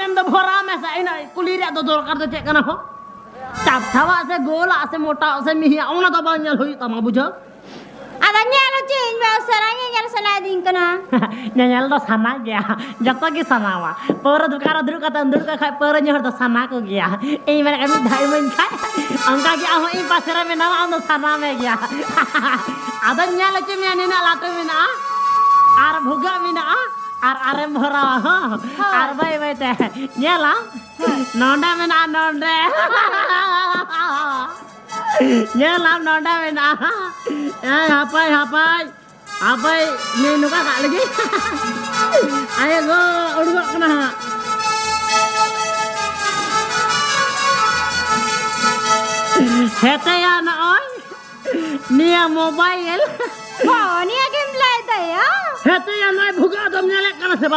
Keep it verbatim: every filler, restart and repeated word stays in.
ᱢᱮᱱᱫᱚ ᱵᱷᱚᱨᱟᱣ ᱢᱮᱥᱮ, ᱤᱱᱟᱹ ᱠᱩᱞᱤ ᱨᱮᱭᱟᱜ ᱫᱚ ᱫᱚᱨᱠᱟᱨ ᱫᱚ ᱪᱮᱫ ᱠᱟᱱᱟ ᱦᱚᱸ? ᱪᱟᱯᱴᱷᱟᱣᱟᱜ ᱥᱮ ᱜᱳᱞᱟᱜ ᱥᱮ ᱢᱚᱴᱟᱣᱟᱜ ᱥᱮ ᱢᱤᱦᱤᱭᱟᱜ, ᱚᱱᱟ ᱫᱚ ᱵᱟᱝ ᱧᱮᱞ ᱦᱩᱭᱩᱜ ᱛᱟᱢᱟ, ᱵᱩᱡᱷᱟᱹᱣ? ᱟᱫᱚ ᱧᱮᱞ ᱦᱚᱪᱚᱧ ᱢᱮ ᱩᱥᱟᱹᱨᱟ, ᱧᱮᱧᱮᱞ ᱥᱟᱱᱟᱭᱮᱫᱤᱧ ᱠᱟᱱᱟ᱾ ᱧᱮᱧᱮᱞ ᱫᱚ ᱥᱟᱱᱟ ᱜᱮᱭᱟ, ᱡᱚᱛᱚ ᱜᱮ ᱥᱟᱱᱟᱣᱟ᱾ ᱯᱟᱹᱣᱨᱟᱹ ᱫᱚᱠᱟᱱ ᱨᱮ ᱫᱩᱲᱩᱵ ᱠᱟᱛᱮ ᱫᱩᱲᱩᱵ ᱠᱟᱜ ᱠᱷᱟᱡ ᱯᱟᱹᱣᱨᱟᱹ ᱧᱩ ᱦᱚᱲ ᱫᱚ ᱥᱟᱱᱟ ᱠᱚ ᱜᱮᱭᱟ᱾ ᱤᱧ ᱢᱮᱱᱮᱫ ᱠᱟᱱᱟ ᱢᱤᱫ ᱫᱷᱟᱣ ᱤᱢᱟᱹᱧ ᱠᱷᱟᱡ, ᱚᱱᱠᱟ ᱜᱮ ᱟᱢ ᱦᱚᱸ ᱤᱧ ᱯᱟᱥᱮ ᱨᱮ ᱢᱮᱱᱟᱢᱟ, ᱟᱢ ᱫᱚ ᱥᱟᱱᱟ ᱢᱮ ᱜᱮᱭᱟ᱾ ᱟᱫᱚᱧ ᱧᱮᱞ ᱦᱚᱪᱚ ᱢᱮᱭᱟ, ᱱᱤᱱᱟᱹᱜ ᱞᱟᱹᱴᱩ ᱢᱮᱱᱟᱜᱼᱟ ᱟᱨ ᱵᱷᱩᱜᱟᱹᱜ ᱢᱮᱱᱟᱜᱼᱟ᱾ ᱟᱨ ᱟᱨᱮᱢ ᱵᱷᱚᱨᱟᱣᱟ ᱦᱚᱸ᱾ ᱦᱳᱭ᱾ ᱟᱨ ᱵᱟᱹᱭ ᱵᱟᱹᱭ ᱛᱮ ᱧᱮᱞᱟᱢ᱾ ᱦᱳᱭ᱾ ᱱᱚᱰᱮ ᱢᱮᱱᱟᱜᱼᱟ, ᱱᱚᱰᱮ᱾ ᱧᱮᱞᱟᱢ, ᱱᱚᱰᱮ ᱢᱮᱱᱟᱜᱼᱟ᱾ ᱮᱭ, ᱦᱟᱯᱟᱭ, ᱦᱟᱯᱟᱭ᱾ ᱦᱟᱯᱟᱭ, ᱱᱩᱭ ᱱᱚᱝᱠᱟ ᱠᱟᱜ ᱞᱟᱹᱜᱤᱫ᱾ ᱟᱭᱳ ᱜᱚ, ᱩᱰᱩᱠᱚᱜ ᱠᱟᱱᱟ ᱦᱟᱸᱜ᱾ ᱦᱮᱸ, ᱛᱮᱭᱟ, ᱱᱚᱜᱼᱚᱭ᱾ ᱱᱤᱭᱟᱹ mobile᱾ ᱦᱚᱸ, ᱱᱤᱭᱟᱹ ᱜᱮᱢ ᱞᱟᱹᱭ ᱫᱟᱭᱟ? ᱦᱮᱸ, ᱛᱚ ᱭᱟ, ᱱᱚᱜᱼᱚᱭ ᱵᱷᱩᱜᱟᱹᱜ ᱫᱚᱢ ᱧᱮᱞᱮᱫ ᱠᱟᱱᱟ ᱥᱮ ᱵᱟᱝ?